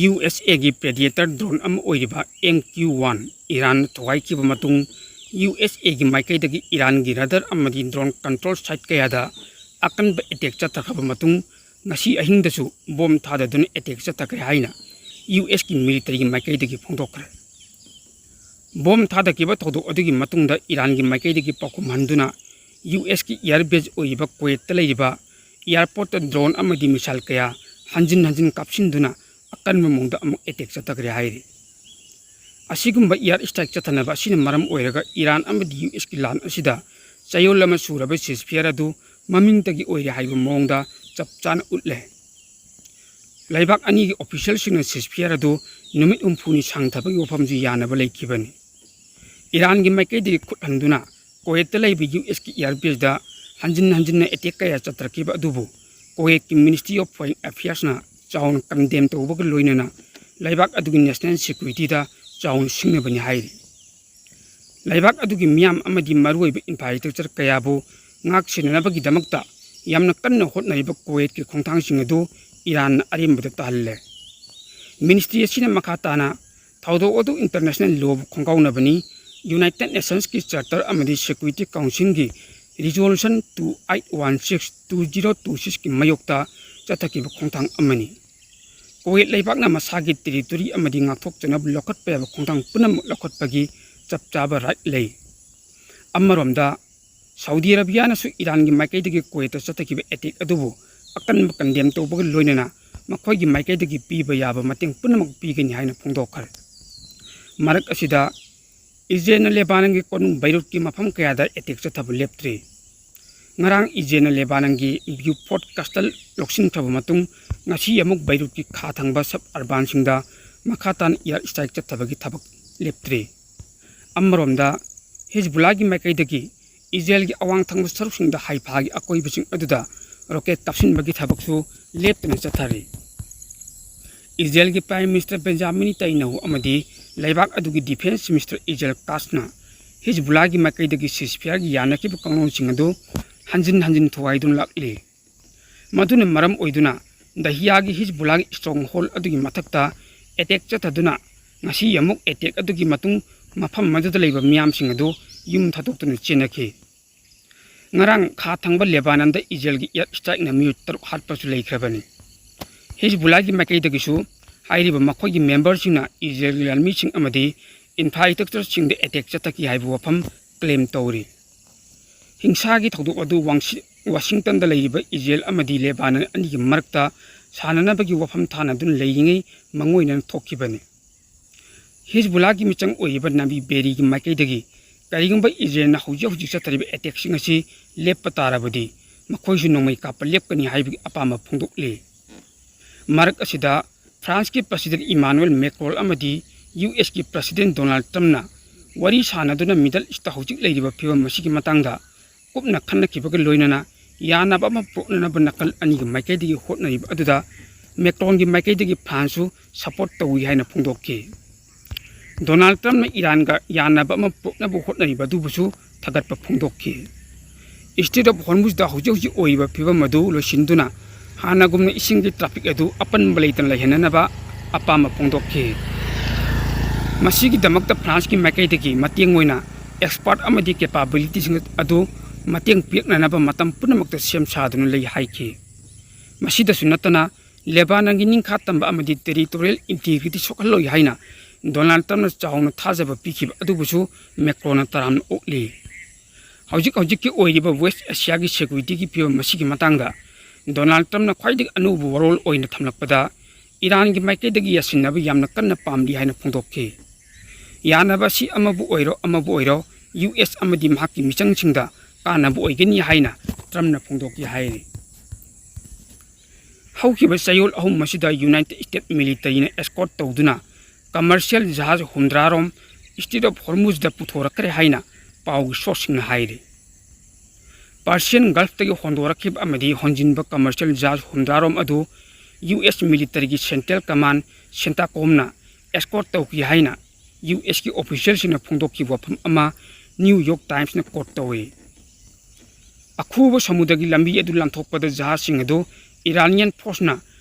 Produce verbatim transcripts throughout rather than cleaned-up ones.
U S ꯑꯦꯒꯤ Predator drone ꯑꯃ ꯑꯣꯏꯔꯤꯕ ꯑꯦꯝ ꯀ꯭ꯌꯨ ꯋꯥꯟ ꯏꯔꯥꯟꯅ ꯊꯨꯒꯥꯏꯈꯤꯕ ꯃꯇꯨꯡ, ꯌꯨ ꯑꯦꯁ ꯑꯦꯒꯤ ꯃꯥꯏꯀꯩꯗꯒꯤ ꯏꯔꯥꯟꯒꯤ radar ꯑꯃꯗꯤ drone control site ꯀꯌꯥꯗ ꯑꯀꯟꯕ attack ꯆꯠꯊꯈ꯭ꯔꯕ ꯃꯇꯨꯡ, ꯉꯁꯤ ꯑꯍꯤꯡꯗꯁꯨ ꯕꯣꯝ ꯊꯥꯗꯗꯨꯅ attack ꯆꯠꯊꯈ꯭ꯔꯦ ꯍꯥꯏꯅ ꯌꯨ ꯑꯦꯁꯀꯤ militaryꯒꯤ ꯃꯥꯏꯀꯩꯗꯒꯤ ꯐꯣꯡꯗꯣꯛꯈ꯭ꯔꯦ꯫ ꯕꯣꯝ ꯊꯥꯗꯈꯤꯕ ꯊꯧꯗꯣꯛ ꯑꯗꯨꯒꯤ ꯃꯇꯨꯡꯗ ꯏꯔꯥꯟꯒꯤ ꯃꯥꯏꯀꯩꯗꯒꯤ ꯄꯥꯎꯈꯨꯝ ꯍꯟꯗꯨꯅ ꯌꯨ ꯑꯦꯁꯀꯤ air base ꯑꯣꯏꯔꯤꯕ ꯀꯨꯋꯦꯠꯇ ꯂꯩꯔꯤꯕ airportꯇ drone ꯑꯃꯗꯤ missile ꯀꯌꯥ ꯍꯟꯖꯤꯟ ꯍꯟꯖꯤꯟ ꯀꯥꯞꯁꯤꯟꯗꯨꯅ ꯑꯀꯟꯕ ꯃꯑꯣꯡꯗ ꯑꯃꯨꯛ attack ꯆꯠꯊꯈ꯭ꯔꯦ ꯍꯥꯏꯔꯤ꯫ ꯑꯁꯤꯒꯨꯝꯕ air strike ꯆꯠꯊꯅꯕ ꯑꯁꯤꯅ ꯃꯔꯝ ꯑꯣꯏꯔꯒ ꯏꯔꯥꯟ ꯑꯃꯗꯤ ꯌꯨ ꯑꯦꯁꯀꯤ ꯂꯥꯟ ꯑꯁꯤꯗ ꯆꯌꯣꯜ ꯑꯃ ꯁꯨꯔꯕ ceasefire ꯑꯗꯨ ꯃꯃꯤꯡꯇꯒꯤ ꯑꯣꯏꯔꯦ ꯍꯥꯏꯕ ꯃꯑꯣꯡꯗ ꯆꯞ ꯆꯥꯅ ꯎꯠꯂꯦ꯫ ꯂꯩꯕꯥꯛ ꯑꯅꯤꯒꯤ officialꯁꯤꯡꯅ ceasefire ꯑꯗꯨ ꯅꯨꯃꯤꯠ ꯍꯨꯝꯐꯨꯅꯤ ꯁꯥꯡꯊꯕꯒꯤ ꯋꯥꯐꯝꯁꯨ ꯌꯥꯅꯕ ꯂꯩꯈꯤꯕꯅꯤ꯫ ꯏꯔꯥꯟꯒꯤ ꯃꯥꯏꯀꯩꯗꯒꯤ ꯈꯨꯠ ꯍꯟꯗꯨꯅ ꯀꯨꯋꯦꯠꯇ ꯂꯩꯕ ꯌꯨ ꯑꯦꯁꯀꯤ air baseꯇ ꯍꯟꯖꯤꯟ ꯍꯟꯖꯤꯟꯅ attack ꯀꯌꯥ ꯆꯠꯊꯔꯛꯈꯤꯕ ꯑꯗꯨꯕꯨ ꯀꯨꯋꯦꯠꯀꯤ Ministry of Foreign Affairsꯅ ꯆꯥꯎꯅ condemn ꯇꯧꯕꯒ ꯂꯣꯏꯅꯅ ꯂꯩꯕꯥꯛ ꯑꯗꯨꯒꯤ national securityꯗ ꯆꯥꯎꯅ ꯁꯤꯡꯅꯕꯅꯤ ꯍꯥꯏꯔꯤ꯫ ꯂꯩꯕꯥꯛ ꯑꯗꯨꯒꯤ ꯃꯤꯌꯥꯝ ꯑꯃꯗꯤ ꯃꯔꯨꯑꯣꯏꯕ infrastructure ꯀꯌꯥꯕꯨ ꯉꯥꯛ ꯁꯦꯟꯅꯅꯕꯒꯤꯗꯃꯛꯇ ꯌꯥꯝꯅ ꯀꯟꯅ ꯍꯣꯠꯅꯔꯤꯕ ꯀꯨꯋꯦꯠꯀꯤ ꯈꯣꯡꯊꯥꯡꯁꯤꯡ ꯑꯗꯨ ꯏꯔꯥꯟꯅ ꯑꯔꯦꯝꯕꯗ ꯇꯥꯍꯜꯂꯦ꯫ Ministry ꯑꯁꯤꯅ ꯃꯈꯥ ꯇꯥꯅ ꯊꯧꯗꯣꯛ ꯑꯗꯨ international lawꯕꯨ ꯈꯣꯡꯒꯥꯎꯅꯕꯅꯤ, United Nationsꯀꯤ Charter ꯑꯃꯗꯤ Security Councilꯒꯤ Resolution two eight one six two zero two sixꯀꯤ ꯃꯥꯌꯣꯛꯇ ꯆꯠꯊꯈꯤꯕ ꯈꯣꯡꯊꯥꯡ ꯑꯃꯅꯤ꯫ ꯀꯨꯋꯦꯠ ꯂꯩꯕꯥꯛꯅ ꯃꯁꯥꯒꯤ territory ꯑꯃꯗꯤ ꯉꯥꯛꯊꯣꯛꯆꯅꯕ ꯂꯧꯈꯠꯄ ꯌꯥꯕ ꯈꯣꯡꯊꯥꯡ ꯄꯨꯝꯅꯃꯛ ꯂꯧꯈꯠꯄꯒꯤ ꯆꯞ ꯆꯥꯕ right ꯂꯩ꯫ ꯑꯃꯔꯣꯝꯗ, ꯁꯥꯎꯗꯤ ꯑꯔꯥꯕꯤꯌꯥꯅꯁꯨ ꯏꯔꯥꯟꯒꯤ ꯃꯥꯏꯀꯩꯗꯒꯤ ꯀꯨꯋꯦꯠꯇ ꯆꯠꯊꯈꯤꯕ attack ꯑꯗꯨꯕꯨ ꯑꯀꯟꯕ condemn ꯇꯧꯕꯒ ꯂꯣꯏꯅꯅ ꯃꯈꯣꯏꯒꯤ ꯃꯥꯏꯀꯩꯗꯒꯤ ꯄꯤꯕ ꯌꯥꯕ ꯃꯇꯦꯡ ꯄꯨꯝꯅꯃꯛ ꯄꯤꯒꯅꯤ ꯍꯥꯏꯅ ꯐꯣꯡꯗꯣꯛꯈ꯭ꯔꯦ꯫ ꯃꯔꯛ ꯑꯁꯤꯗ, ꯏꯖꯔꯦꯜꯅ ꯂꯦꯕꯥꯅꯟꯒꯤ ꯀꯣꯅꯨꯡ ꯕꯩꯔꯨꯠꯀꯤ ꯃꯐꯝ ꯀꯌꯥꯗ attack ꯆꯠꯊꯕ ꯂꯦꯞꯇ꯭ꯔꯤ꯫ ꯉꯔꯥꯡ ꯏꯖꯔꯦꯜꯅ ꯂꯦꯕꯥꯅꯟꯒꯤ Beaufort Castle ꯂꯧꯁꯤꯟꯈ꯭ꯔꯕ ꯃꯇꯨꯡ, ꯉꯁꯤ ꯑꯃꯨꯛ ꯕꯩꯔꯨꯠꯀꯤ ꯈꯥ ꯊꯪꯕ suburbanꯁꯤꯡꯗ ꯃꯈꯥ ꯇꯥꯅ air strike ꯆꯠꯊꯕꯒꯤ ꯊꯕꯛ ꯂꯦꯞꯇ꯭ꯔꯤ꯫ ꯑꯃꯔꯣꯝꯗ, ꯍꯤꯖꯕꯨꯜꯂꯥꯒꯤ ꯃꯥꯏꯀꯩꯗꯒꯤ ꯏꯖꯔꯦꯜꯒꯤ ꯑꯋꯥꯡ ꯊꯪꯕ ꯁꯔꯨꯛꯁꯤꯡꯗ ꯍꯥꯏꯐꯥꯒꯤ ꯑꯀꯣꯏꯕꯁꯤꯡ ꯑꯗꯨꯗ rocket ꯀꯥꯞꯁꯤꯟꯕꯒꯤ ꯊꯕꯛꯁꯨ ꯂꯦꯞꯇꯅ ꯆꯠꯊꯔꯤ꯫ ꯏꯖꯔꯦꯜꯒꯤ Prime Minister ꯕꯦꯟꯖꯥꯃꯤꯟ ꯅꯦꯇꯟꯌꯥꯍꯨ ꯑꯃꯗꯤ ꯂꯩꯕꯥꯛ ꯑꯗꯨꯒꯤ Defence Minister ꯏꯖꯔꯦꯜ ꯀꯥꯁꯅ ꯍꯤꯖꯕꯨꯜꯂꯥꯒꯤ ꯃꯥꯏꯀꯩꯗꯒꯤ ceasefireꯒꯤ ꯌꯥꯅꯈꯤꯕ ꯀꯥꯡꯂꯣꯟꯁꯤꯡ ꯑꯗꯨ ꯍꯟꯖꯤꯟ ꯍꯟꯖꯤꯟ ꯊꯨꯒꯥꯏꯗꯨꯅ ꯂꯥꯛꯂꯤ꯫ ꯃꯗꯨꯅ ꯃꯔꯝ ꯑꯣꯏꯗꯨꯅ ꯗꯍꯤꯌꯥꯒꯤ ꯍꯤꯖꯕꯨꯜꯂꯥꯒꯤ stronghold ꯑꯗꯨꯒꯤ ꯃꯊꯛꯇ attack ꯆꯠꯊꯗꯨꯅ, ꯉꯁꯤ ꯑꯃꯨꯛ attack ꯑꯗꯨꯒꯤ ꯃꯇꯨꯡ ꯃꯐꯝ ꯑꯗꯨꯗ ꯂꯩꯕ ꯃꯤꯌꯥꯝꯁꯤꯡ ꯑꯗꯨ ꯌꯨꯝ ꯊꯥꯗꯣꯛꯇꯨꯅ ꯆꯦꯟꯅꯈꯤ꯫ ꯉꯔꯥꯡ ꯈꯥ ꯊꯪꯕ ꯂꯦꯕꯥꯅꯟꯗ ꯏꯖꯔꯦꯜꯒꯤ air strikeꯅ ꯃꯤꯑꯣꯏ ꯇꯔꯨꯛ ꯍꯥꯠꯄꯁꯨ ꯂꯩꯈ꯭ꯔꯕꯅꯤ꯫ ꯍꯤꯖꯕꯨꯜꯂꯥꯒꯤ ꯃꯥꯏꯀꯩꯗꯒꯤꯁꯨ ꯍꯥꯏꯔꯤꯕ ꯃꯈꯣꯏꯒꯤ memberꯁꯤꯡꯅ ꯏꯖꯔꯦꯜꯒꯤ ꯂꯥꯟꯃꯤꯁꯤꯡ ꯑꯃꯗꯤ infrastructureꯁꯤꯡꯗ attack ꯆꯠꯊꯈꯤ ꯍꯥꯏꯕ ꯋꯥꯐꯝ claim ꯇꯧꯔꯤ꯫ ꯍꯤꯡꯁꯥꯒꯤ ꯊꯧꯗꯣꯛ ꯑꯗꯨ ꯋꯥꯡꯁꯤ-, ꯋꯥꯁꯤꯡꯇꯟꯗ ꯂꯩꯔꯤꯕ ꯏꯖꯔꯦꯜ ꯑꯃꯗꯤ ꯂꯦꯕꯥꯅꯟ ꯑꯅꯤꯒꯤ ꯃꯔꯛꯇ ꯁꯥꯟꯅꯅꯕꯒꯤ ꯋꯥꯐꯝ ꯊꯥꯅꯗꯨꯅ ꯂꯩꯔꯤꯉꯩ ꯃꯥꯡꯑꯣꯏꯅꯅ ꯊꯣꯛꯈꯤꯕꯅꯤ꯫ ꯍꯤꯖꯕꯨꯜꯂꯥꯒꯤ ꯃꯤꯆꯪ ꯑꯣꯏꯔꯤꯕ ꯅꯕꯤ ꯕꯦꯔꯤꯒꯤ ꯃꯥꯏꯀꯩꯗꯒꯤ ꯀꯔꯤꯒꯨꯝꯕ ꯏꯖꯔꯦꯜꯅ ꯍꯧꯖꯤꯛ ꯍꯧꯖꯤꯛ ꯆꯠꯊꯔꯤꯕ attackꯁꯤꯡ ꯑꯁꯤ ꯂꯦꯞꯄ ꯇꯥꯔꯕꯗꯤ, ꯃꯈꯣꯏꯁꯨ ꯅꯣꯡꯃꯩ ꯀꯥꯞꯄ ꯂꯦꯞꯀꯅꯤ ꯍꯥꯏꯕꯒꯤ ꯑꯄꯥꯝꯕ ꯐꯣꯡꯗꯣꯛꯂꯤ꯫ ꯃꯔꯛ ꯑꯁꯤꯗ, ꯐ꯭ꯔꯥꯟꯁꯀꯤ President Emmanuel Macron ꯑꯃꯗꯤ USꯀꯤ President Donald Trumpꯅ ꯋꯥꯔꯤ ꯁꯥꯟꯅꯗꯨꯅ Middle Eastꯇ ꯍꯧꯖꯤꯛ ꯂꯩꯔꯤꯕ ꯐꯤꯕꯝ ꯑꯁꯤꯒꯤ ꯃꯇꯥꯡꯗ ꯀꯨꯞꯅ ꯈꯟꯅꯈꯤꯕꯒ ꯂꯣꯏꯅꯅ ꯌꯥꯅꯕ ꯑꯃ ꯄꯨꯔꯛꯅꯅꯕ ꯅꯥꯀꯜ ꯑꯅꯤꯒꯤ ꯃꯥꯏꯀꯩꯗꯒꯤ ꯍꯣꯠꯅꯔꯤꯕ ꯑꯗꯨꯗ Macronꯒꯤ ꯃꯥꯏꯀꯩꯗꯒꯤ ꯐ꯭ꯔꯥꯟꯁꯁꯨ support ꯇꯧꯏ ꯍꯥꯏꯅ ꯐꯣꯡꯗꯣꯛꯈꯤ꯫ Donald Trumpꯅ ꯏꯔꯥꯟꯒ ꯌꯥꯅꯕ ꯑꯃ ꯄꯨꯔꯛꯅꯕ ꯍꯣꯠꯅꯔꯤꯕ ꯑꯗꯨꯕꯨꯁꯨ ꯊꯥꯒꯠꯄ ꯐꯣꯡꯗꯣꯛꯈꯤ꯫ Strait of Hormuzꯗ ꯍꯧꯖꯤꯛ ꯍꯧꯖꯤꯛ ꯑꯣꯏꯔꯤꯕ ꯐꯤꯕꯝ ꯑꯗꯨ ꯂꯣꯏꯁꯤꯟꯗꯨꯅ ꯍꯥꯟꯅꯒꯨꯝꯅ ꯏꯁꯤꯡꯒꯤ traffic ꯑꯗꯨ ꯑꯄꯟꯕ ꯂꯩꯇꯅ ꯂꯩꯍꯟꯅꯅꯕ ꯑꯄꯥꯝꯕ ꯐꯣꯡꯗꯣꯛꯈꯤ꯫ ꯃꯁꯤꯒꯤꯗꯃꯛꯇ ꯐ꯭ꯔꯥꯟꯁꯀꯤ ꯃꯥꯏꯀꯩꯗꯒꯤ ꯃꯇꯦꯡ ꯑꯣꯏꯅ expert ꯑꯃꯗꯤ capabilityꯁꯤꯡ ꯑꯗꯨ ꯃꯇꯦꯡ ꯄꯤꯔꯛꯅꯅꯕ ꯃꯇꯝ ꯄꯨꯝꯅꯃꯛꯇ ꯁꯦꯝ ꯁꯥꯗꯨꯅ ꯂꯩ ꯍꯥꯏꯈꯤ꯫ ꯃꯁꯤꯗꯁꯨ ꯅꯠꯇꯅ, ꯂꯦꯕꯥꯅꯟꯒꯤ ꯅꯤꯡꯈꯥ ꯇꯝꯕ ꯑꯃꯗꯤ territorial integrity ꯁꯣꯛꯍꯜꯂꯣꯏ ꯍꯥꯏꯅ Donald Trumpꯅ ꯆꯥꯎꯅ ꯊꯥꯖꯕ ꯄꯤꯈꯤꯕ ꯑꯗꯨꯕꯨꯁꯨ Macronꯅ ꯇꯔꯥꯝꯅ ꯑꯣꯛꯂꯤ꯫ ꯍꯧꯖꯤꯛ ꯍꯧꯖꯤꯛꯀꯤ ꯑꯣꯏꯔꯤꯕ West Asiaꯒꯤ securityꯒꯤ ꯐꯤꯕꯝ ꯑꯁꯤꯒꯤ ꯃꯇꯥꯡꯗ Donald Trumpꯅ ꯈ꯭ꯋꯥꯏꯗꯒꯤ ꯑꯅꯧꯕ ꯋꯥꯔꯣꯜ ꯑꯣꯏꯅ ꯊꯝꯂꯛꯄꯗ, ꯏꯔꯥꯟꯒꯤ ꯃꯥꯏꯀꯩꯗꯒꯤ ꯌꯥꯁꯤꯟꯅꯕ ꯌꯥꯝꯅ ꯀꯟꯅ ꯄꯥꯝꯂꯤ ꯍꯥꯏꯅ ꯐꯣꯡꯗꯣꯛꯈꯤ꯫ ꯌꯥꯅꯕ ꯑꯁꯤ ꯑꯃꯕꯨ ꯑꯣꯏꯔꯣ ꯑꯃꯕꯨ ꯑꯣꯏꯔꯣ, US ꯑꯃꯗꯤ ꯃꯍꯥꯛꯀꯤ ꯃꯤꯆꯪꯁꯤꯡꯗ ꯀꯥꯟꯅꯕ ꯑꯣꯏꯒꯅꯤ ꯍꯥꯏꯅ Trumpꯅ ꯐꯣꯡꯗꯣꯛꯈꯤ ꯍꯥꯏꯔꯤ꯫ ꯍꯧꯈꯤꯕ ꯆꯌꯣꯜ ꯑꯍꯨꯝ ꯑꯁꯤꯗ United States militaryꯅ escort ꯇꯧꯗꯨꯅ commercial ꯖꯍꯥꯖ ꯍꯨꯝꯗ꯭ꯔꯥ ꯔꯣꯝ Strait of Hormuzꯗ ꯄꯨꯊꯣꯔꯛꯈ꯭ꯔꯦ ꯍꯥꯏꯅ ꯄꯥꯎꯒꯤ sourceꯁꯤꯡꯅ ꯍꯥꯏꯔꯤ꯫ Persian Gulfꯇꯒꯤ ꯍꯣꯟꯗꯣꯔꯛꯈꯤꯕ ꯑꯃꯗꯤ ꯍꯣꯟꯖꯤꯟꯕ commercial ꯖꯍꯥꯖ ꯍꯨꯝꯗ꯭ꯔꯥ ꯔꯣꯝ ꯑꯗꯨ US militaryꯒꯤ Central Command, CENTCOMꯅ escort ꯇꯧꯈꯤ ꯍꯥꯏꯅ USꯀꯤ officialꯁꯤꯡꯅ ꯐꯣꯡꯗꯣꯛꯈꯤꯕ ꯋꯥꯐꯝ ꯑꯃ New York Timesꯅ quote ꯇꯧꯏ꯫ ꯑꯈꯨꯕ ꯁꯃꯨꯗ꯭ꯔꯒꯤ ꯂꯝꯕꯤ ꯑꯗꯨ ꯂꯥꯟꯊꯣꯛꯄꯗ ꯖꯍꯥꯖꯁꯤꯡ ꯑꯗꯨ Iranian forceꯅ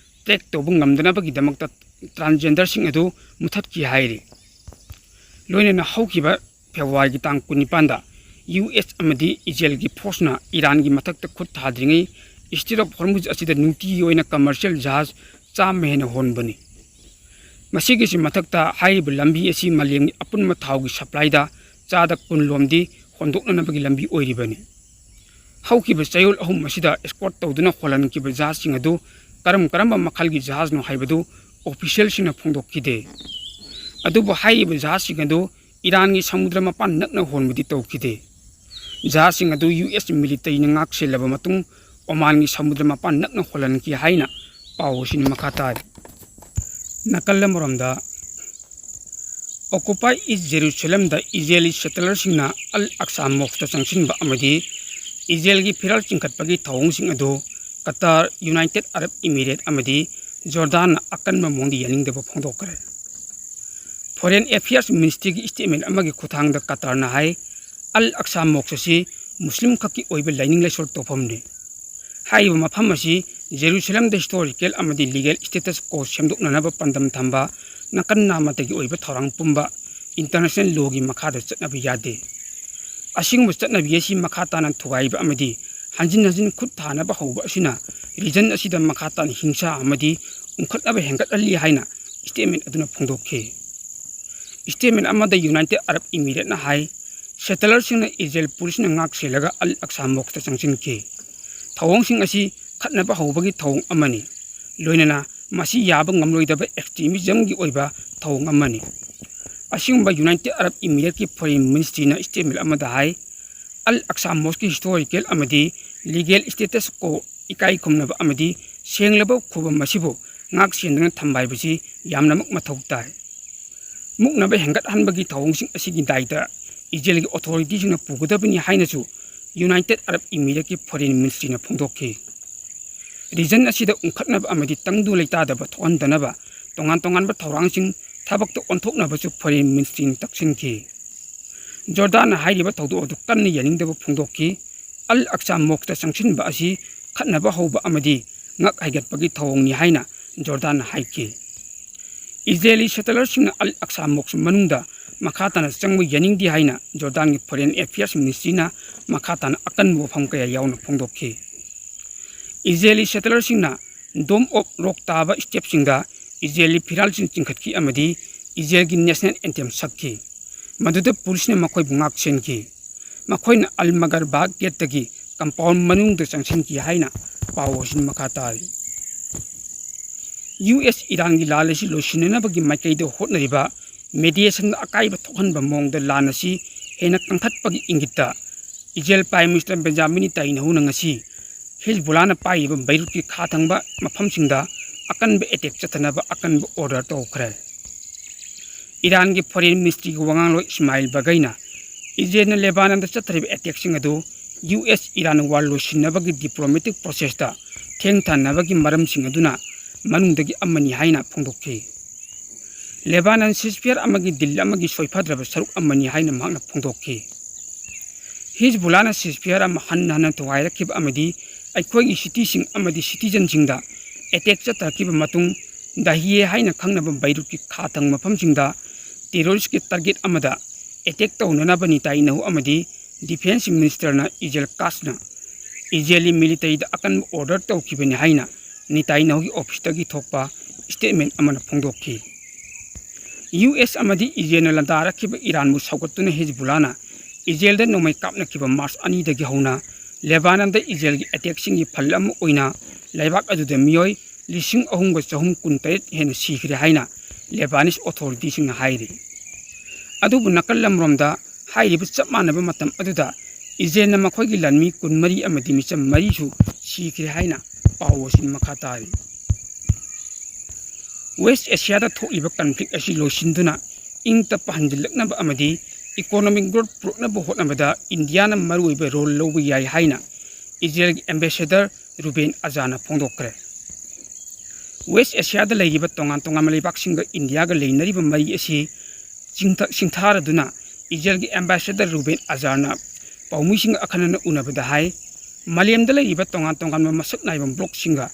track ꯇꯧꯕ ꯉꯝꯗꯅꯕꯒꯤꯗꯃꯛꯇ transgenderꯁꯤꯡ ꯑꯗꯨ ꯃꯨꯊꯠꯈꯤ ꯍꯥꯏꯔꯤ꯫ ꯂꯣꯏꯅꯅ ꯍꯧꯈꯤꯕ Februaryꯒꯤ ꯇꯥꯡ ꯀꯨꯟꯅꯤꯄꯥꯟꯗ U S ꯑꯃꯗꯤ Israelꯒꯤ forceꯅ Iranꯒꯤ ꯃꯊꯛꯇ ꯈꯨꯠ ꯊꯥꯗ꯭ꯔꯤꯉꯩ Strait of Hormuz ꯑꯁꯤꯗ ꯅꯨꯡꯇꯤꯒꯤ ꯑꯣꯏꯅ commercial ꯖꯍꯥꯖ ꯆꯥꯝꯃ ꯍꯦꯟꯅ ꯍꯣꯟꯕꯅꯤ꯫ ꯃꯁꯤꯒꯤꯁꯨ ꯃꯊꯛꯇ ꯍꯥꯏꯔꯤꯕ ꯂꯝꯕꯤ ꯑꯁꯤ ꯃꯥꯂꯦꯝꯒꯤ ꯑꯄꯨꯟꯕ ꯊꯥꯎꯒꯤ supplyꯗ ꯆꯥꯗ ꯀꯨꯟ ꯂꯣꯝꯗꯤ ꯍꯣꯟꯗꯣꯛꯅꯅꯕꯒꯤ ꯂꯝꯕꯤ ꯑꯣꯏꯔꯤꯕꯅꯤ꯫ ꯍꯧꯈꯤꯕ ꯆꯌꯣꯜ ꯑꯍꯨꯝ ꯑꯁꯤꯗ escort ꯇꯧꯗꯨꯅ ꯍꯣꯜꯍꯟꯈꯤꯕ ꯖꯍꯥꯖꯁꯤꯡ ꯑꯗꯨ ꯀꯔꯝ ꯀꯔꯝꯕ ꯃꯈꯜꯒꯤ ꯖꯍꯥꯖꯅꯣ ꯍꯥꯏꯕꯗꯨ officialꯁꯤꯡꯅ ꯐꯣꯡꯗꯣꯛꯈꯤꯗꯦ꯫ ꯑꯗꯨꯕꯨ ꯍꯥꯏꯔꯤꯕ ꯖꯍꯥꯖꯁꯤꯡ ꯑꯗꯨ ꯏꯔꯥꯟꯒꯤ ꯁꯃꯨꯗ꯭ꯔ ꯃꯄꯥꯟ ꯅꯛꯅ ꯍꯣꯟꯕꯗꯤ ꯇꯧꯈꯤꯗꯦ꯫ ꯖꯍꯥꯖꯁꯤꯡ ꯑꯗꯨ U S militaryꯅ ꯉꯥꯛ ꯁꯦꯜꯂꯕ ꯃꯇꯨꯡ ꯑꯣꯃꯥꯟꯒꯤ ꯁꯃꯨꯗ꯭ꯔ ꯃꯄꯥꯟ ꯅꯛꯅ ꯍꯣꯜꯍꯟꯈꯤ ꯍꯥꯏꯅ ꯄꯥꯎ ꯑꯁꯤꯅ ꯃꯈꯥ ꯇꯥꯔꯤ꯫ ꯅꯥꯀꯜ ꯑꯃꯔꯣꯝꯗ, Occupy East Jerusalemꯗ Israeli settlerꯁꯤꯡꯅ Al Aqsa Mosqueꯇ ꯆꯪꯁꯤꯟꯕ ꯑꯃꯗꯤ ꯏꯖꯔꯦꯜꯒꯤ ꯐꯤꯔꯥꯜ ꯆꯤꯡꯈꯠꯄꯒꯤ ꯊꯧꯑꯣꯡꯁꯤꯡ ꯑꯗꯨ ꯀꯇꯥꯔ, United Arab Emirates ꯑꯃꯗꯤ ꯖꯣꯔꯗꯥꯟꯅ ꯑꯀꯟꯕ ꯃꯑꯣꯡꯗ ꯌꯥꯅꯤꯡꯗꯕ ꯐꯣꯡꯗꯣꯛꯈ꯭ꯔꯦ꯫ Foreign Affairs Ministryꯒꯤ statement ꯑꯃꯒꯤ ꯈꯨꯠꯊꯥꯡꯗ ꯀꯇꯥꯔꯅ ꯍꯥꯏ, ꯑꯜ ꯑꯛꯁꯥ ꯃꯣꯛꯁ ꯑꯁꯤ ꯃꯨꯁꯂꯤꯝ ꯈꯛꯀꯤ ꯑꯣꯏꯕ ꯂꯥꯏꯅꯤꯡ ꯂꯥꯏꯁꯣꯜ ꯇꯧꯐꯝꯅꯤ꯫ ꯍꯥꯏꯔꯤꯕ ꯃꯐꯝ ꯑꯁꯤ ꯖꯦꯔꯨꯁꯂꯝꯗ historical ꯑꯃꯗꯤ legal status quo ꯁꯦꯝꯗꯣꯛꯅꯅꯕ ꯄꯥꯟꯗꯝ ꯊꯝꯕ ꯅꯥꯀꯟ ꯅꯥꯃꯇꯒꯤ ꯑꯣꯏꯕ ꯊꯧꯔꯥꯡ ꯄꯨꯝꯕ international lawꯒꯤ ꯃꯈꯥꯗ ꯆꯠꯅꯕ ꯌꯥꯗꯦ꯫ ꯑꯁꯤꯒꯨꯝꯕ ꯆꯠꯅꯕꯤ ꯑꯁꯤ ꯃꯈꯥ ꯇꯥꯅ ꯊꯨꯒꯥꯏꯕ ꯑꯃꯗꯤ ꯍꯟꯖꯤꯟ ꯍꯟꯖꯤꯟ ꯈꯨꯠ ꯊꯥꯅꯕ ꯍꯧꯕ ꯑꯁꯤꯅ region ꯑꯁꯤꯗ ꯃꯈꯥ ꯇꯥꯅ ꯍꯤꯡꯁꯥ ꯑꯃꯗꯤ ꯎꯪꯈꯠꯅꯕ ꯍꯦꯟꯒꯠꯍꯜꯂꯤ ꯍꯥꯏꯅ statement ꯑꯗꯨꯅ ꯐꯣꯡꯗꯣꯛꯈꯤ꯫ Statement ꯑꯃꯗ United Arab Emiratesꯅ ꯍꯥꯏ, settlerꯁꯤꯡꯅ ꯏꯖꯔꯦꯜ ꯄꯨꯂꯤꯁꯅ ꯉꯥꯛ ꯁꯦꯜꯂꯒ ꯑꯜ ꯑꯛꯁꯥ ꯃꯣꯛꯁꯇ ꯆꯪꯁꯤꯟꯈꯤ꯫ ꯊꯧꯑꯣꯡꯁꯤꯡ ꯑꯁꯤ ꯈꯠꯅꯕ ꯍꯧꯕꯒꯤ ꯊꯧꯑꯣꯡ ꯑꯃꯅꯤ꯫ ꯂꯣꯏꯅꯅ ꯃꯁꯤ ꯌꯥꯕ ꯉꯝꯂꯣꯏꯗꯕ extremismꯒꯤ ꯑꯣꯏꯕ ꯊꯧꯑꯣꯡ ꯑꯃꯅꯤ꯫ ꯑꯁꯤꯒꯨꯝꯕ United Arab Emiratesꯀꯤ Foreign Ministryꯅ statement ꯑꯃꯗ ꯍꯥꯏ, ꯑꯜ ꯑꯛꯁꯥ ꯃꯣꯁꯀꯤ historical ꯑꯃꯗꯤ legal status quo ꯏꯀꯥꯏ ꯈꯨꯝꯅꯕ ꯑꯃꯗꯤ ꯁꯦꯡꯂꯕ ꯈꯨꯕꯝ ꯑꯁꯤꯕꯨ ꯉꯥꯛ ꯁꯦꯟꯗꯨꯅ ꯊꯝꯕ ꯍꯥꯏꯕꯁꯤ ꯌꯥꯝꯅꯃꯛ ꯃꯊꯧ ꯇꯥꯏ꯫ ꯃꯨꯛꯅꯕ ꯍꯦꯟꯒꯠꯍꯟꯕꯒꯤ ꯊꯧꯑꯣꯡꯁꯤꯡ ꯑꯁꯤꯒꯤ ꯗꯥꯏꯇ ꯏꯖꯔꯦꯜꯒꯤ authorityꯁꯤꯡꯅ ꯄꯨꯒꯗꯕꯅꯤ ꯍꯥꯏꯅꯁꯨ United Arab Emiratesꯀꯤ Foreign Ministryꯅ ꯐꯣꯡꯗꯣꯛꯈꯤ꯫ Region ꯑꯁꯤꯗ ꯎꯪꯈꯠꯅꯕ ꯑꯃꯗꯤ ꯇꯪꯗꯨ ꯂꯩꯇꯥꯗꯕ ꯊꯣꯛꯍꯟꯗꯅꯕ ꯇꯣꯉꯥꯟ ꯇꯣꯉꯥꯟꯕ ꯊꯧꯔꯥꯡꯁꯤꯡ ꯊꯕꯛꯇ ꯑꯣꯟꯊꯣꯛꯅꯕꯁꯨ Foreign Ministryꯅ ꯇꯛꯁꯤꯟꯈꯤ꯫ ꯖꯣꯔꯗꯥꯟꯅ ꯍꯥꯏꯔꯤꯕ ꯊꯧꯗꯣꯛ ꯑꯗꯨ ꯀꯟꯅ ꯌꯥꯅꯤꯡꯗꯕ ꯐꯣꯡꯗꯣꯛꯈꯤ꯫ ꯑꯜ ꯑꯛꯁꯥ ꯃꯣꯛꯁꯇ ꯆꯪꯁꯤꯟꯕ ꯑꯁꯤ ꯈꯠꯅꯕ ꯍꯧꯕ ꯑꯃꯗꯤ ꯉꯛ ꯍꯥꯏꯒꯠꯄꯒꯤ ꯊꯧꯑꯣꯡꯅꯤ ꯍꯥꯏꯅ ꯖꯣꯔꯗꯥꯟꯅ ꯍꯥꯏꯈꯤ꯫ ꯏꯖꯔꯦꯂꯤ ꯁꯦꯇꯂꯔꯁꯤꯡꯅ ꯑꯜ ꯑꯛꯁꯥ ꯃꯣꯛꯁ ꯃꯅꯨꯡꯗ ꯃꯈꯥ ꯇꯥꯅ ꯆꯪꯕ ꯌꯥꯅꯤꯡꯗꯦ ꯍꯥꯏꯅ ꯖꯣꯔꯗꯥꯟꯒꯤ ꯐꯣꯔꯦꯟ ꯑꯦꯐꯤꯌꯔꯁ ꯃꯤꯅꯤꯁꯇ꯭ꯔꯤꯅ ꯃꯈꯥ ꯇꯥꯅ ꯑꯀꯟꯕ ꯋꯥꯐꯝ ꯀꯌꯥ ꯌꯥꯎꯅ ꯐꯣꯡꯗꯣꯛꯈꯤ꯫ ꯏꯖꯔꯦꯂꯤ ꯁꯦꯇꯂꯔꯁꯤꯡꯅ ꯗꯣꯝ ꯑꯣꯐ ꯔꯣꯛ ꯇꯥꯕ ꯁ꯭ꯇꯦꯞꯁꯤꯡꯗ ꯏꯖꯔꯦꯂꯤ ꯐꯤꯔꯥꯜꯁꯤꯡ ꯆꯤꯡꯈꯠꯈꯤ ꯑꯃꯗꯤ ꯏꯖꯔꯦꯜꯒꯤ ꯅꯦꯁꯅꯦꯜ ꯑꯦꯟꯊꯦꯝ ꯁꯛꯈꯤ꯫ ꯃꯗꯨꯗ ꯄꯨꯂꯤꯁꯅ ꯃꯈꯣꯏꯕꯨ ꯉꯥꯛ ꯁꯦꯟꯈꯤ꯫ ꯃꯈꯣꯏꯅ ꯑꯜ ꯃꯒꯔꯕꯥ ꯒꯦꯠꯇꯒꯤ ꯀꯝꯄꯥꯎꯟ ꯃꯅꯨꯡꯗ ꯆꯪꯁꯤꯟꯈꯤ ꯍꯥꯏꯅ ꯄꯥꯎ ꯑꯁꯤꯅ ꯃꯈꯥ ꯇꯥꯔꯤ꯫ ꯌꯨ ꯑꯦꯁ ꯏꯔꯥꯟꯒꯤ ꯂꯥꯜ ꯑꯁꯤ ꯂꯣꯏꯁꯤꯟꯅꯅꯕꯒꯤ ꯃꯥꯏꯀꯩꯗ ꯍꯣꯠꯅꯔꯤꯕ ꯃꯦꯗꯤꯌꯦꯁꯟꯗ ꯑꯀꯥꯏꯕ ꯊꯣꯛꯍꯟꯕ ꯃꯑꯣꯡꯗ ꯂꯥꯟ ꯑꯁꯤ ꯍꯦꯟꯅ ꯀꯟꯈꯠꯄꯒꯤ ꯏꯪꯒꯤꯠꯇ ꯏꯖꯔꯦꯜ ꯄ꯭ꯔꯥꯏꯝ ꯃꯤꯅꯤꯁꯇꯔ ꯕꯦꯟꯖꯥꯃꯤꯟ ꯅꯦꯇꯥꯟꯌꯥꯍꯨꯅ ꯉꯁꯤ ꯍꯤꯖꯕꯨꯂꯥꯅ ꯄꯥꯏꯔꯤꯕ ꯕꯩꯔꯨꯠꯀꯤ ꯈꯥ ꯊꯪꯕ ꯃꯐꯝꯁꯤꯡꯗ ꯑꯀꯟꯕ ꯑꯦꯇꯦꯛ ꯆꯠꯊꯅꯕ ꯑꯀꯟꯕ ꯑꯣꯔꯗꯔ ꯇꯧꯈ꯭ꯔꯦ꯫ ꯏꯔꯥꯟꯒꯤ ꯐꯣꯔꯦꯟ ꯃꯤꯅꯤꯁꯇ꯭ꯔꯤꯒꯤ ꯋꯥꯉꯥꯡꯂꯣꯏ ꯏꯁꯃꯥꯏꯜ ꯕꯒꯩꯅ ꯏꯖꯔꯦꯜꯅ ꯂꯦꯕꯥꯅꯟꯗ ꯆꯠꯊꯔꯤꯕ ꯑꯦꯇꯦꯛꯁꯤꯡ ꯑꯗꯨ ꯌꯨ ꯑꯦꯁ ꯏꯔꯥꯟ ꯋꯥꯔ ꯂꯣꯏꯁꯤꯟꯅꯕꯒꯤ ꯗꯤꯄ꯭ꯂꯣꯃꯦꯇꯤꯛ ꯄ꯭ꯔꯣꯁꯦꯁꯇ ꯊꯦꯡꯊꯅꯕꯒꯤ ꯃꯔꯝꯁꯤꯡ ꯑꯗꯨꯅ ꯃꯅꯨꯡꯗꯒꯤ ꯑꯃꯅꯤ ꯍꯥꯏꯅ ꯐꯣꯡꯗꯣꯛꯈꯤ꯫ ꯂꯦꯕꯥꯅꯟ ꯁꯤꯁꯐꯤꯌꯔ ꯑꯃꯒꯤ ꯗꯤꯜ ꯑꯃꯒꯤ ꯁꯣꯏꯐꯗ꯭ꯔꯕ ꯁꯔꯨꯛ ꯑꯃꯅꯤ ꯍꯥꯏꯅ ꯃꯍꯥꯛꯅ ꯐꯣꯡꯗꯣꯛꯈꯤ꯫ ꯍꯤꯖꯕꯨꯂꯥꯅ ꯁꯤꯁꯐꯤꯌꯔ ꯑꯃ ꯍꯟꯅ ꯍꯟꯅ ꯊꯨꯒꯥꯏꯔꯛꯈꯤꯕ ꯑꯃꯗꯤ ꯑꯩꯈꯣꯏꯒꯤ ꯁꯤꯇꯤꯁꯤꯡ ꯑꯃꯗꯤ ꯁꯤꯇꯤꯖꯟꯁꯤꯡꯗ ꯑꯦꯇꯦꯛ ꯆꯠꯊꯔꯛꯈꯤꯕ ꯃꯇꯨꯡ, ꯗꯥꯍꯤꯌꯦ ꯍꯥꯏꯅ ꯈꯪꯅꯕ ꯕꯩꯔꯨꯠꯀꯤ ꯈꯥ ꯊꯪꯕ ꯃꯐꯝꯁꯤꯡꯗ ꯇꯦꯔꯣꯔꯤꯁꯀꯤ ꯇꯥꯔꯒꯦꯠ ꯑꯃꯗ ꯑꯦꯇꯦꯛ ꯇꯧꯅꯅꯕ ꯅꯤꯇꯥꯏꯅꯍꯨ ꯑꯃꯗꯤ ꯗꯤꯐꯦꯟꯁ ꯃꯤꯅꯤꯁꯇꯔꯅ ꯏꯖꯦꯜ ꯀꯥꯁꯅ ꯏꯖꯦꯜꯒꯤ ꯃꯤꯂꯤꯇꯔꯤꯗ ꯑꯀꯟꯕ ꯑꯣꯔꯗꯔ ꯇꯧꯈꯤꯕꯅꯤ ꯍꯥꯏꯅ ꯅꯤꯇꯥꯏꯅꯍꯨꯒꯤ ꯑꯣꯐꯤꯁꯇꯒꯤ ꯊꯣꯛꯄ ꯁ꯭ꯇꯦꯠꯃꯦꯟ ꯑꯃꯅ ꯐꯣꯡꯗꯣꯛꯈꯤ꯫ ꯌꯨ ꯑꯦꯁ ꯑꯃꯗꯤ ꯏꯖꯦꯜꯅ ꯂꯥꯟꯗꯥꯔꯛꯈꯤꯕ ꯏꯔꯥꯟꯕꯨ ꯁꯧꯒꯠꯇꯨꯅ ꯍꯤꯖꯕꯨꯂꯥꯅ ꯏꯖꯦꯜꯗ ꯅꯣꯡꯃꯩ ꯀꯥꯞꯅꯈꯤꯕ ꯃꯥꯔꯆ ꯑꯅꯤꯗꯒꯤ ꯍꯧꯅ ꯂꯦꯕꯥꯅꯟꯗ ꯏꯖꯦꯜꯒꯤ ꯑꯦꯇꯦꯛꯁꯤꯡꯒꯤ ꯐꯜ ꯑꯃ ꯑꯣꯏꯅ ꯂꯩꯕꯥꯛ ꯑꯗꯨꯗ ꯃꯤꯑꯣꯏ ꯂꯤꯁꯤꯡ ꯑꯍꯨꯝꯒ ꯆꯍꯨꯝ ꯀꯨꯟꯇꯔꯦꯠ ꯍꯦꯟꯅ ꯁꯤꯈ꯭ꯔꯦ ꯍꯥꯏꯅ ꯂꯦꯕꯥꯅꯤꯁ ꯑꯣꯊꯣꯔꯤꯇꯤꯁꯤꯡꯅ ꯍꯥꯏꯔꯤ꯫ ꯑꯗꯨꯕꯨ ꯅꯥꯀꯜ ꯑꯃꯔꯣꯝꯗ ꯍꯥꯏꯔꯤꯕ ꯆꯞ ꯃꯥꯟꯅꯕ ꯃꯇꯝ ꯑꯗꯨꯗ ꯏꯖꯔꯦꯜꯅ ꯃꯈꯣꯏꯒꯤ ꯂꯥꯟꯃꯤ ꯀꯨꯟꯃꯔꯤ ꯑꯃꯗꯤ ꯃꯤꯆꯝ ꯃꯔꯤꯁꯨ ꯁꯤꯈ꯭ꯔꯦ ꯍꯥꯏꯅ ꯄꯥꯎ ꯑꯁꯤꯅ ꯃꯈꯥ ꯇꯥꯔꯤ꯫ ꯋꯦꯁ ꯑꯦꯁꯤꯌꯥꯗ ꯊꯣꯛꯂꯤꯕ ꯀꯟꯐ꯭ꯂꯤꯛ ꯑꯁꯤ ꯂꯣꯏꯁꯤꯟꯗꯨꯅ ꯏꯪ ꯇꯞꯄ ꯍꯟꯖꯤꯜꯂꯛꯅꯕ ꯑꯃꯗꯤ ꯏꯀꯣꯅꯣꯃꯤꯛ ꯒ꯭ꯔꯣꯠ ꯄꯨꯔꯛꯅꯕ ꯍꯣꯠꯅꯕꯗ ꯏꯟꯗꯤꯌꯥꯅ ꯃꯔꯨꯑꯣꯏꯕ ꯔꯣꯜ ꯂꯧꯕ ꯌꯥꯏ ꯍꯥꯏꯅ ꯏꯖꯔꯦꯜꯒꯤ ꯑꯦꯝꯕꯦꯁꯦꯗꯔ ꯔꯨꯕꯦꯟ ꯑꯖꯥꯅ ꯐꯣꯡꯗꯣꯛꯈ꯭ꯔꯦ꯫ ꯋꯦꯁ ꯑꯦꯁꯤꯌꯥꯗ ꯂꯩꯔꯤꯕ ꯇꯣꯉꯥꯟ ꯇꯣꯉꯥꯟꯕ ꯂꯩꯕꯥꯛꯁꯤꯡꯒ ꯏꯟꯗꯤꯌꯥꯒ ꯂꯩꯅꯔꯤꯕ ꯃꯔꯤ ꯑꯁꯤ ꯆꯤꯡꯊ-, ꯁꯤꯡꯊꯥꯔꯗꯨꯅ ꯏꯖꯔꯦꯜꯒꯤ ꯑꯦꯝꯕꯦꯁꯦꯗꯔ ꯔꯨꯕꯦꯟ ꯑꯖꯥꯔꯅ ꯄꯥꯎꯃꯤꯁꯤꯡꯒ ꯑꯈꯟꯅꯅ ꯎꯅꯕꯗ ꯍꯥꯏ, ꯃꯥꯂꯦꯝꯗ ꯂꯩꯔꯤꯕ ꯇꯣꯉꯥꯟ ꯇꯣꯉꯥꯟꯕ ꯃꯁꯛ ꯅꯥꯏꯕ ꯕ꯭ꯂꯣꯛꯁꯤꯡꯒ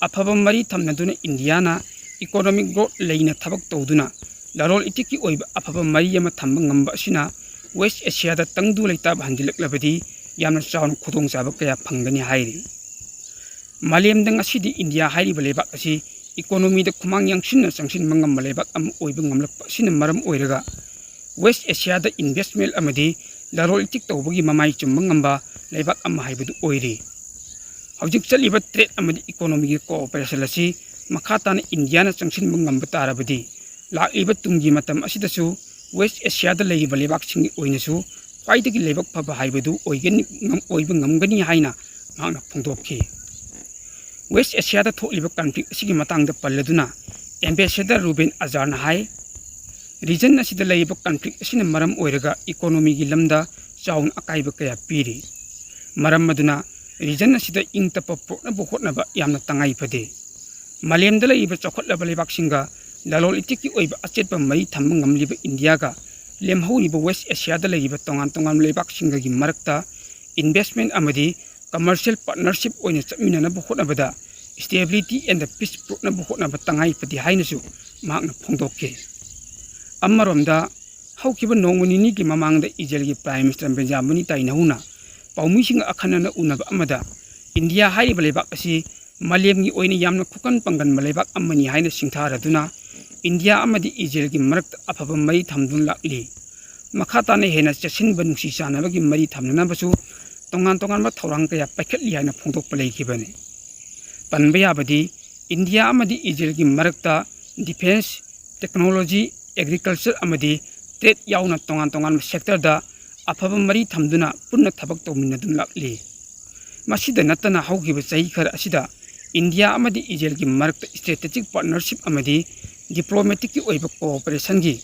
ꯑꯐꯕ ꯃꯔꯤ ꯊꯝꯅꯗꯨꯅ ꯏꯟꯗꯤꯌꯥꯅ ꯏꯀꯣꯅꯣꯃꯤꯛ ꯒ꯭ꯔꯣꯠ ꯂꯩꯅ ꯊꯕꯛ ꯇꯧꯗꯨꯅ ꯂꯂꯣꯟ ꯏꯇꯤꯛꯀꯤ ꯑꯣꯏꯕ ꯑꯐꯕ ꯃꯔꯤ ꯑꯃ ꯊꯝꯕ ꯉꯝꯕ ꯑꯁꯤꯅ ꯋꯦꯁ ꯑꯦꯁꯤꯌꯥꯗ ꯇꯪꯗꯨ ꯂꯩꯇꯥꯕ ꯍꯟꯖꯤꯜꯂꯛꯂꯕꯗꯤ ꯌꯥꯝꯅ ꯆꯥꯎꯅ ꯈꯨꯗꯣꯡꯆꯥꯕ ꯀꯌꯥ ꯐꯪꯒꯅꯤ ꯍꯥꯏꯔꯤ꯫ ꯃꯥꯂꯦꯝꯗ ꯉꯁꯤꯗꯤ ꯏꯟꯗꯤꯌꯥ ꯍꯥꯏꯔꯤꯕ ꯂꯩꯕꯥꯛ ꯑꯁꯤ ꯏꯀꯣꯅꯣꯃꯤꯗ ꯈꯨꯃꯥꯡ ꯌꯥꯡꯁꯤꯟꯅ ꯆꯪꯁꯤꯟꯕ ꯉꯝꯕ ꯂꯩꯕꯥꯛ ꯑꯃ ꯑꯣꯏꯕ ꯉꯝꯂꯛꯄ ꯑꯁꯤꯅ ꯃꯔꯝ ꯑꯣꯏꯔꯒ ꯋꯦꯁ ꯑꯦꯁꯤꯌꯥꯗ ꯏꯟꯚꯦꯁ꯭ꯇꯃꯦꯟ ꯑꯃꯗꯤ ꯂꯂꯣꯟ ꯏꯇꯤꯛ ꯇꯧꯕꯒꯤ ꯃꯃꯥꯏ ꯆꯨꯝꯕ ꯉꯝꯕ ꯂꯩꯕꯥꯛ ꯑꯃ ꯍꯥꯏꯕꯗꯨ ꯑꯣꯏꯔꯤ꯫ ꯍꯧꯖꯤꯛ ꯆꯠꯂꯤꯕ ꯇ꯭ꯔꯦꯗ ꯑꯃꯗꯤ ꯏꯀꯣꯅꯣꯃꯤꯒꯤ ꯀꯣꯑꯣꯄꯔꯦꯁꯟ ꯑꯁꯤ ꯃꯈꯥ ꯇꯥꯅ ꯏꯟꯗꯤꯌꯥꯅ ꯆꯪꯁꯤꯟꯕ ꯉꯝꯕ ꯇꯥꯔꯕꯗꯤ ꯂꯥꯛꯂꯤꯕ ꯇꯨꯡꯒꯤ ꯃꯇꯝ ꯑꯁꯤꯗꯁꯨ ꯋꯦꯁ ꯑꯦꯁꯤꯌꯥꯗ ꯂꯩꯔꯤꯕ ꯂꯩꯕꯥꯛꯁꯤꯡꯒꯤ ꯑꯣꯏꯅꯁꯨ ꯈ꯭ꯋꯥꯏꯗꯒꯤ ꯂꯥꯏꯕꯛ ꯐꯕ ꯍꯥꯏꯕꯗꯨ ꯑꯣꯏꯒꯅꯤ, ꯉꯝ-, ꯑꯣꯏꯕ ꯉꯝꯒꯅꯤ ꯍꯥꯏꯅ ꯃꯍꯥꯛꯅ ꯐꯣꯡꯗꯣꯛꯈꯤ꯫ ꯋꯦꯁ ꯑꯦꯁꯤꯌꯥꯗ ꯊꯣꯛꯂꯤꯕ ꯀꯟꯐ꯭ꯂꯤꯛ ꯑꯁꯤꯒꯤ ꯃꯇꯥꯡꯗ ꯄꯜꯂꯗꯨꯅ ꯑꯦꯝꯕꯦꯁꯦꯗꯔ ꯔꯨꯕꯦꯟ ꯑꯖꯥꯔꯅ ꯍꯥꯏ, ꯔꯤꯖꯟ ꯑꯁꯤꯗ ꯂꯩꯔꯤꯕ ꯀꯟꯐ꯭ꯂꯤꯛ ꯑꯁꯤꯅ ꯃꯔꯝ ꯑꯣꯏꯔꯒ ꯏꯀꯣꯅꯣꯃꯤꯒꯤ ꯂꯝꯗ ꯆꯥꯎꯅ ꯑꯀꯥꯏꯕ ꯀꯌꯥ ꯄꯤꯔꯤ꯫ ꯃꯔꯝ ꯑꯗꯨꯅ ꯔꯤꯖꯟ ꯑꯁꯤꯗ ꯏꯪ ꯇꯞꯄ ꯄꯨꯔꯛꯅꯕ ꯍꯣꯠꯅꯕ ꯌꯥꯝꯅ ꯇꯉꯥꯏ ꯐꯗꯦ꯫ ꯃꯥꯂꯦꯝꯗ ꯂꯩꯔꯤꯕ ꯆꯥꯎꯈꯠꯂꯕ ꯂꯩꯕꯥꯛꯁꯤꯡꯒ ꯂꯂꯣꯟ ꯏꯇꯤꯛꯀꯤ ꯑꯣꯏꯕ ꯑꯆꯦꯠꯄ ꯃꯔꯤ ꯊꯝꯕ ꯉꯝꯂꯤꯕ ꯏꯟꯗꯤꯌꯥꯒ ꯂꯦꯝꯍꯧꯔꯤꯕ ꯋꯦꯁ ꯑꯦꯁꯤꯌꯥꯗ ꯂꯩꯔꯤꯕ ꯇꯣꯉꯥꯟ ꯇꯣꯉꯥꯟꯕ ꯂꯩꯕꯥꯛꯁꯤꯡꯒꯒꯤ ꯃꯔꯛꯇ ꯏꯟꯚꯦꯁ꯭ꯇꯃꯦꯟ ꯑꯃꯗꯤ ꯀꯃꯔꯁꯤꯌꯦꯜ ꯄꯥꯔꯠꯅꯔꯁꯤꯞ ꯑꯣꯏꯅ ꯆꯠꯃꯤꯟꯅꯅꯕ ꯍꯣꯠꯅꯕꯗ stability and peace ꯄꯨꯔꯛꯅꯕ ꯍꯣꯠꯅꯕ ꯇꯉꯥꯏ ꯐꯗꯦ ꯍꯥꯏꯅꯁꯨ ꯃꯍꯥꯛꯅ ꯐꯣꯡꯗꯣꯛꯈꯤ꯫ ꯑꯃꯔꯣꯝꯗ, ꯍꯧꯈꯤꯕ ꯅꯣꯡꯃ ꯅꯤꯅꯤꯒꯤ ꯃꯃꯥꯡꯗ ꯏꯖꯔꯦꯜꯒꯤ ꯄ꯭ꯔꯥꯏꯝ ꯃꯤꯅꯤꯁꯇꯔ ꯕꯦꯟꯖꯥꯃꯤꯟ ꯅꯦꯇꯥꯟꯌꯥꯍꯨꯅ ꯄꯥꯎꯃꯤꯁꯤꯡꯒ ꯑꯈꯟꯅꯅ ꯎꯅꯕ ꯑꯃꯗ ꯏꯟꯗꯤꯌꯥ ꯍꯥꯏꯔꯤꯕ ꯂꯩꯕꯥꯛ ꯑꯁꯤ ꯃꯥꯂꯦꯝꯒꯤ ꯑꯣꯏꯅ ꯌꯥꯝꯅ ꯈꯨꯀꯟ ꯄꯥꯡꯒꯟꯕ ꯂꯩꯕꯥꯛ ꯑꯃꯅꯤ ꯍꯥꯏꯅ ꯁꯤꯡꯊꯥꯔꯗꯨꯅ ꯏꯟꯗꯤꯌꯥ ꯑꯃꯗꯤ ꯏꯖꯔꯦꯜꯒꯤ ꯃꯔꯛꯇ ꯑꯐꯕ ꯃꯔꯤ ꯊꯝꯗꯨꯅ ꯂꯥꯛꯂꯤ꯫ ꯃꯈꯥ ꯇꯥꯅ ꯍꯦꯟꯅ ꯆꯦꯠꯁꯤꯟꯕ ꯅꯨꯡꯁꯤ ꯆꯥꯟꯅꯕꯒꯤ ꯃꯔꯤ ꯊꯝꯅꯅꯕꯁꯨ ꯇꯣꯉꯥꯟ ꯇꯣꯉꯥꯟꯕ ꯊꯧꯔꯥꯡ ꯀꯌꯥ ꯄꯥꯏꯈꯠꯂꯤ ꯍꯥꯏꯅ ꯐꯣꯡꯗꯣꯛꯄ ꯂꯩꯈꯤꯕꯅꯤ꯫ ꯄꯟꯕ ꯌꯥꯕꯗꯤ ꯏꯟꯗꯤꯌꯥ ꯑꯃꯗꯤ ꯏꯖꯔꯦꯜꯒꯤ ꯃꯔꯛꯇ ꯗꯤꯐꯦꯟꯁ, ꯇꯦꯛꯅꯣꯂꯣꯖꯤ, ꯑꯦꯒ꯭ꯔꯤꯀꯜꯆꯔ ꯑꯃꯗꯤ ꯇ꯭ꯔꯦꯗ ꯌꯥꯎꯅ ꯇꯣꯉꯥꯟ ꯇꯣꯉꯥꯟꯕ ꯁꯦꯛꯇꯔꯗ ꯑꯐꯕ ꯃꯔꯤ ꯊꯝꯗꯨꯅ ꯄꯨꯟꯅ ꯊꯕꯛ ꯇꯧꯃꯤꯟꯅꯗꯨꯅ ꯂꯥꯛꯂꯤ꯫ ꯃꯁꯤꯗ ꯅꯠꯇꯅ ꯍꯧꯈꯤꯕ ꯆꯍꯤ ꯈꯔ ꯑꯁꯤꯗ ꯏꯟꯗꯤꯌꯥ ꯑꯃꯗꯤ ꯏꯖꯔꯦꯜꯒꯤ ꯃꯔꯛꯇ ꯁ꯭ꯇ꯭ꯔꯦꯇꯦꯖꯤꯛ ꯄꯥꯔꯠꯅꯔꯁꯤꯞ ꯑꯃꯗꯤ ꯗꯤꯄ꯭ꯂꯣꯃꯦꯇꯤꯛꯀꯤ ꯑꯣꯏꯕ ꯀꯣꯑꯣꯄꯔꯦꯁꯟꯒꯤ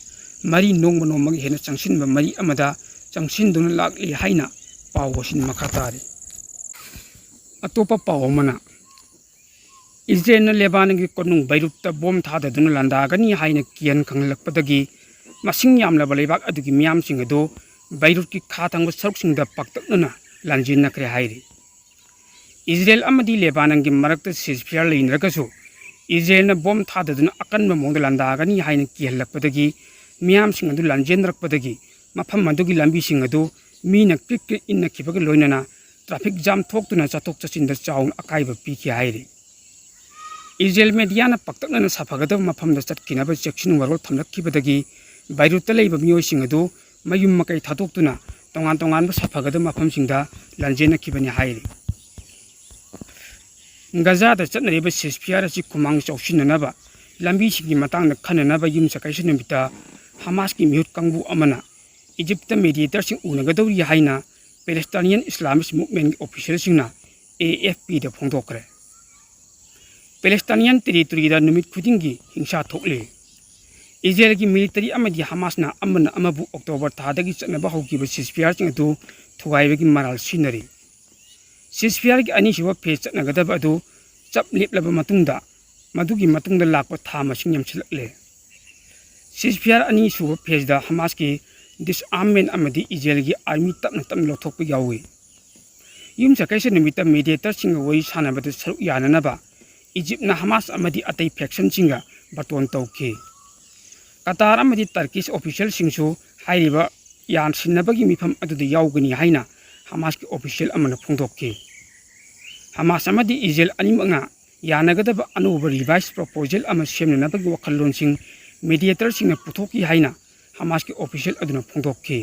ꯃꯔꯤ ꯅꯣꯡꯃ ꯅꯣꯡꯃꯒꯤ ꯍꯦꯟꯅ ꯆꯪꯁꯤꯟꯕ ꯃꯔꯤ ꯑꯃꯗ ꯆꯪꯁꯤꯟꯗꯨꯅ ꯂꯥꯛꯂꯤ ꯍꯥꯏꯅ ꯄꯥꯎ ꯑꯁꯤꯅ ꯃꯈꯥ ꯇꯥꯔꯤ꯫ ꯑꯇꯣꯞꯄ ꯄꯥꯎ ꯑꯃꯅ, ꯏꯖꯔꯦꯜꯅ ꯂꯦꯕꯥꯅꯟꯒꯤ ꯀꯣꯅꯨꯡ ꯕꯩꯔꯨꯠꯇ ꯕꯣꯝ ꯊꯥꯗꯗꯨꯅ ꯂꯥꯟꯗꯥꯒꯅꯤ ꯍꯥꯏꯅ ꯀꯤꯍꯟ ꯈꯪꯍꯜꯂꯛꯄꯗꯒꯤ ꯃꯁꯤꯡ ꯌꯥꯝꯂꯕ ꯂꯩꯕꯥꯛ ꯑꯗꯨꯒꯤ ꯃꯤꯌꯥꯝꯁꯤꯡ ꯑꯗꯨ ꯕꯩꯔꯨꯠꯀꯤ ꯈꯥ ꯊꯪꯕ ꯁꯔꯨꯛꯁꯤꯡꯗ ꯄꯥꯛꯇꯛꯅꯅ ꯂꯥꯟꯖꯦꯟꯅꯈ꯭ꯔꯦ ꯍꯥꯏꯔꯤ꯫ ꯏꯖꯔꯦꯜ ꯑꯃꯗꯤ ꯂꯦꯕꯥꯅꯟꯒꯤ ꯃꯔꯛꯇ ceasefire ꯂꯩꯅꯔꯒꯁꯨ, ꯏꯖꯔꯦꯜꯅ ꯕꯣꯝ ꯊꯥꯗꯗꯨꯅ ꯑꯀꯟꯕ ꯃꯑꯣꯡꯗ ꯂꯥꯟꯗꯥꯒꯅꯤ ꯍꯥꯏꯅ ꯀꯤꯍꯜꯂꯛꯄꯗꯒꯤ, ꯃꯤꯌꯥꯝꯁꯤꯡ ꯑꯗꯨ ꯂꯥꯟꯖꯦꯟꯅꯔꯛꯄꯗꯒꯤ ꯃꯐꯝ ꯑꯗꯨꯒꯤ ꯂꯝꯕꯤꯁꯤꯡ ꯑꯗꯨ ꯃꯤꯅ ꯀ꯭ꯔꯤꯛ ꯀ꯭ꯔꯤꯛ ꯏꯟꯅꯈꯤꯕꯒ ꯂꯣꯏꯅꯅ traffic jam ꯊꯣꯛꯇꯨꯅ ꯆꯠꯊꯣꯛ ꯆꯠꯁꯤꯟꯗ ꯆꯥꯎꯅ ꯑꯀꯥꯏꯕ ꯄꯤꯈꯤ ꯍꯥꯏꯔꯤ꯫ ꯏꯖꯔꯦꯜ mediaꯅ ꯄꯥꯛꯇꯛꯅꯅ ꯁꯥꯐꯒꯗꯕ ꯃꯐꯝꯗ ꯆꯠꯈꯤꯅꯕ ꯆꯦꯛꯁꯤꯟ ꯋꯥꯔꯣꯜ ꯊꯝꯂꯛꯈꯤꯕꯗꯒꯤ, ꯕꯩꯔꯨꯠꯇ ꯂꯩꯕ ꯃꯤꯑꯣꯏꯁꯤꯡ ꯑꯗꯨ ꯃꯌꯨꯝ ꯃꯀꯩ ꯊꯥꯗꯣꯛꯇꯨꯅ ꯇꯣꯉꯥꯟ ꯇꯣꯉꯥꯟꯕ ꯁꯥꯐꯒꯗꯕ ꯃꯐꯝꯁꯤꯡꯗ ꯂꯥꯟꯖꯦꯟꯅꯈꯤꯕꯅꯤ ꯍꯥꯏꯔꯤ꯫ ꯒꯖꯥꯗ ꯆꯠꯅꯔꯤꯕ ceasefire ꯑꯁꯤ ꯈꯨꯃꯥꯡ ꯆꯥꯎꯁꯤꯟꯅꯅꯕ ꯂꯝꯕꯤꯁꯤꯡꯒꯤ ꯃꯇꯥꯡꯗ ꯈꯟꯅꯅꯕ ꯌꯨꯝꯁꯀꯩꯁ ꯅꯨꯃꯤꯠꯇ ꯍꯃꯥꯁꯀꯤ ꯃꯤꯍꯨꯠ ꯀꯥꯡꯕꯨ ꯑꯃꯅ ꯏꯖꯤꯞꯇ mediatorꯁꯤꯡ ꯎꯅꯒꯗꯧꯔꯤ ꯍꯥꯏꯅ Palestinian Islamist Movementꯀꯤ officialꯁꯤꯡꯅ AFPꯗ ꯐꯣꯡꯗꯣꯛꯈ꯭ꯔꯦ꯫ Palestinian territoryꯗ ꯅꯨꯃꯤꯠ ꯈꯨꯗꯤꯡꯒꯤ ꯍꯤꯡꯁꯥ ꯊꯣꯛꯂꯤ꯫ ꯏꯖꯔꯦꯜꯒꯤ military ꯑꯃꯗꯤ ꯍꯃꯥꯁꯅ ꯑꯃꯅ ꯑꯃꯕꯨ October ꯊꯥꯗꯒꯤ ꯆꯠꯅꯕ ꯍꯧꯈꯤꯕ ceasefireꯁꯤꯡ ꯑꯗꯨ ꯊꯨꯒꯥꯏꯕꯒꯤ ꯃꯔꯥꯜ ꯁꯤꯖꯤꯟꯅꯔꯤ꯫ Ceasefireꯒꯤ ꯑꯅꯤꯁꯨꯕ phase ꯆꯠꯅꯒꯗꯕ ꯑꯗꯨ ꯆꯞ ꯂꯦꯞꯂꯕ ꯃꯇꯨꯡꯗ, ꯃꯗꯨꯒꯤ ꯃꯇꯨꯡꯗ ꯂꯥꯛꯄ ꯊꯥ ꯃꯁꯤꯡ ꯌꯥꯝꯁꯤꯜꯂꯛꯂꯦ꯫ Ceasefire ꯑꯅꯤꯁꯨꯕ phaseꯗ ꯍꯃꯥꯁꯀꯤ disarmament ꯑꯃꯗꯤ ꯏꯖꯔꯦꯜꯒꯤ army ꯇꯞꯅ ꯇꯞꯅ ꯂꯧꯊꯣꯛꯄ ꯌꯥꯎꯏ꯫ ꯌꯨꯝꯁꯀꯩꯁ ꯅꯨꯃꯤꯠꯇ mediatorꯁꯤꯡꯒ ꯋꯥꯔꯤ ꯁꯥꯟꯅꯕꯗ ꯁꯔꯨꯛ ꯌꯥꯅꯅꯕ ꯏꯖꯤꯞꯅ ꯍꯃꯥꯁ ꯑꯃꯗꯤ ꯑꯇꯩ factionꯁꯤꯡꯒ ꯕꯥꯇꯣꯟ ꯇꯧꯈꯤ꯫ ꯀꯇꯥꯔ ꯑꯃꯗꯤ Turkish officialꯁꯤꯡꯁꯨ ꯍꯥꯏꯔꯤꯕ ꯌꯥꯟꯁꯤꯟꯅꯕꯒꯤ ꯃꯤꯐꯝ ꯑꯗꯨꯗ ꯌꯥꯎꯒꯅꯤ ꯍꯥꯏꯅ ꯍꯃꯥꯁꯀꯤ official ꯑꯃꯅ ꯐꯣꯡꯗꯣꯛꯈꯤ꯫ ꯍꯃꯥꯁ ꯑꯃꯗꯤ ꯏꯖꯔꯦꯜ ꯑꯅꯤꯃꯛꯅ ꯌꯥꯅꯒꯗꯕ ꯑꯅꯧꯕ revise proposal ꯑꯃ ꯁꯦꯝꯅꯅꯕꯒꯤ ꯋꯥꯈꯜꯂꯣꯟꯁꯤꯡ mediatorꯁꯤꯡꯅ ꯄꯨꯊꯣꯛꯈꯤ ꯍꯥꯏꯅ ꯍꯃꯥꯁꯀꯤ official ꯑꯗꯨꯅ ꯐꯣꯡꯗꯣꯛꯈꯤ꯫